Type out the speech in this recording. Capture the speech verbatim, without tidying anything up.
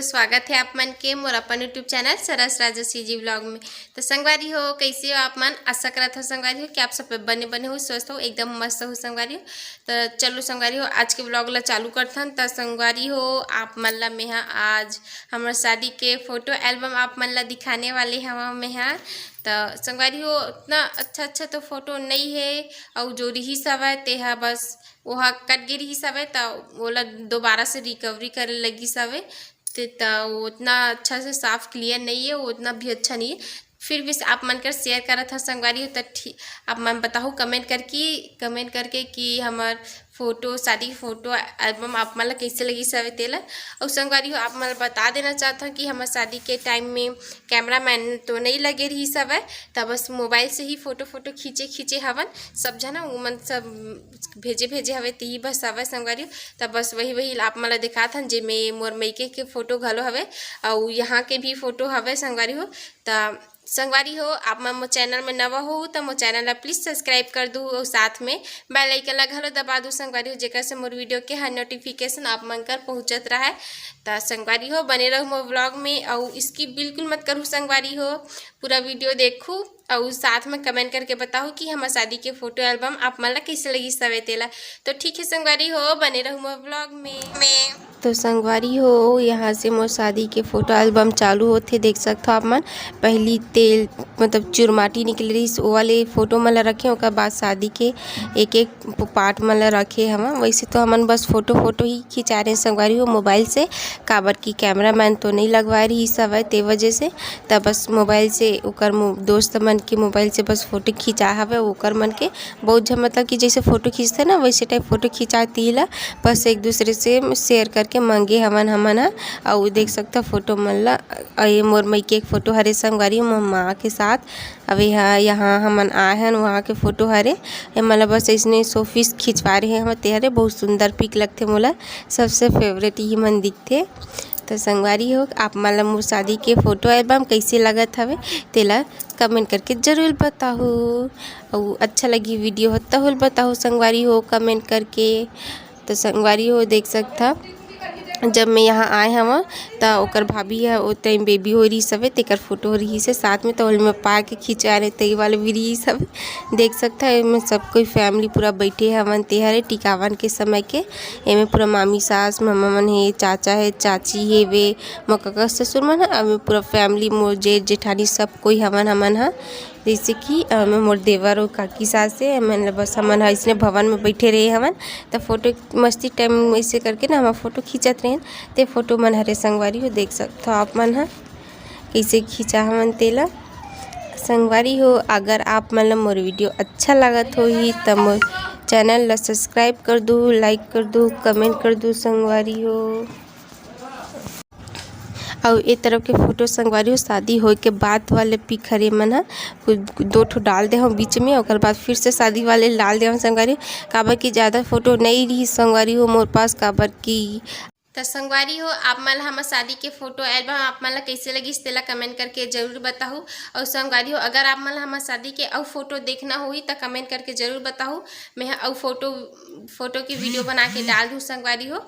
स्वागत है आप मन के मोर अपन YouTube चैनल सरस राजा CG व्लॉग में। तो संगवारी हो, कैसे हो आप मन? आशा करत हो संगवारी हो कि आप सब बने बने हो, स्वस्थ हो, एकदम मस्त हो संगवारी हो। तो चलो संगवारी हो, आज के व्लॉग ला चालू करथन। तो संगवारी हो, आप मन ला मेहा आज हमर शादी के फोटो एल्बम आप मन ला दिखाने वाले हवा मेहा। तो संगवारी हो, उतना अच्छा अच्छा तो फोटो नहीं है, और जो रिहिस हवय तेहा बस ओहा कट गे रिहिस हवय, त ओला दोबारा से रिकवरी करे लगिस हवय। ते त वो उतना अच्छा से साफ क्लियर नहीं है, वो उतना भी अच्छा नहीं है। फिर भी आप मन कर शेयर करत हव संगवारी हो, त ठीक, आप मन बताहू कमेंट करके, कमेंट करके कि हमर फोटो, शादी के फोटो एल्बम आप मन ला कैसे लगिस हवय तेला। और संगवारी हो, आप मन ला बता देना चाहत हव कि हमर शादी के टाइम में कैमरा मैन तो नहीं लगे रिहिस हवय, त बस मोबाइल से ही फोटो फोटो खींचे खींचे हवन सब झन, उमन सब भेजे भेजे हवे, तिही बस हवय संगवारी हो। त बस वही वही आप मन ला दिखात हन, जेमे मोर मइके के फोटो घलो हवे, अउ यहाँ के भी फोटो हवे संगवारी हो। त संगवारी हो, आप मन मोर चैनल में नवा हो त मोर चैनल ला प्लीज सब्सक्राइब कर दू, अउ साथ में बेल आइकन ला घलो दबा दू संगवारी हो, जेकर से मोर वीडियो के हर नोटिफिकेशन आप मन कर पहुँचत रहय। त संगवारी हो, बने रहू मोर व्लॉग में, अउ इसकी बिल्कुल मत करू संगवारी हो, पूरा वीडियो देखू। अउ साथ में कमेंट करके बताहू कि हमर शादी के फोटो एल्बम आप मन ला कैसे लगिस हवे तेला। तो ठीक है संगवारी हो, बने रहू मोर व्लॉग में। तो संगवारी हो, यहाँ से मोर शादी के फोटो एल्बम चालू होथे। देख सकत हो आप मन, पहली तेल मतलब चुरमाटी निकले रहिस, वो वाले फोटो मन ला रखे, ओकर बाद शादी के एक एक पार्ट मन ला रखे हवन। वैसे तो हमन बस फोटो फोटो ही खिंचा रहे संगवारी हो मोबाइल से, काबर कि कैमरा मैन तो नहीं लगवाए रहिस हवय ते वजह से। त बस मोबाइल से ओकर मो-, दोस्त मन के मोबाइल से बस फोटो खिंचा हवय, ओकर मन के बहुत झन मतलब कि जैसे फोटो खींचथे ना वैसे टाइप फोटो खिंचा तिही ला बस एक दूसरे से शेयर करके मंगे हवन हमन ह। अउ देख सकत हो फोटो मन ला, अ, ये मोर मइके के फोटो हरे संगवारी हो, मोर माँ के साथ। अब ये ह-, यहाँ हमन आए हन, वहाँ के फोटो हरे। ये मतलब बस इसने शोपीस खिंचवा रहे हवय, ते हरे बहुत सुंदर पिक लगथे मोला, सबसे फेवरेट ही मन दिखथे। तो संगवारी हो, आप मन ला मोर शादी के फोटो एल्बम कैसे लगत हवे, तेला कमेंट करके जरूर बताहू। अउ अच्छा लगी वीडियो हो, तहू ल बताहू संगवारी हो कमेंट करके। तो संगवारी हो, देख सकत हो, जब मैं यहाँ आए हवं, त ओकर भाभी ह, ओ टाइम बेबी हो रहिस हवे, तेकर फोटो हो रहिस हे साथ में, त ओल में पा के खिंचा रहे, तई वाला भी रहिस हवे। देख सकत हो, एमे सब कोई फैमिली पूरा बैठे हवन, ते हरे टिकावन के समय के। एमे पूरा मामी सास, मामा मन हे, चाचा हे, चाची हे, वे मोर कका ससुर मन ह, अउ पूरा फैमिली, मोर जेठ जेठानी, सब कोई हवन हमन ह। जैसे कि, अ, मैं मोर देवर अउ काकी सास हे, हमन ल बस हमन ह अइसने भवन में बैठे रहे हवन, त फोटो मस्ती टाइम ऐसे करके ना हमन फोटो खींचत रहेन, ते फोटो मन हरे संगवारी हो, देख सकत हो आप मन ह कैसे खींचा हवन तेला। संगवारी हो, अगर आप मन ल मोर वीडियो अच्छा लागत होही त मोर चैनल ल सब्सक्राइब कर दू, लाइक कर दू, कमेंट कर दू संगवारी हो। अउ ए तरफ के फोटो संगवारी हो, शादी होए के बाद वाले पिक हरे मन ह, कुछ दो ठो डाल दे हूँ बीच में, ओकर बाद फिर से शादी वाले डाल दे हूँ संगवारी, काबर कि ज़्यादा फोटो नहीं रही संगवारी हो मोर पास, काबर कि त संगवारी हो, आप मन ल हमर शादी के फोटो एल्बम आप मन ल कैसे लगिस, तेला कमेंट करके जरूर बताहू। अउ संगवारी हो, अगर आप मन ल हमर शादी के अउ फोटो देखना होही, त कमेंट करके जरूर बताहू। मैं ह अउ फोटो, फोटो के वीडियो बना के डाल दूँ संगवारी हो।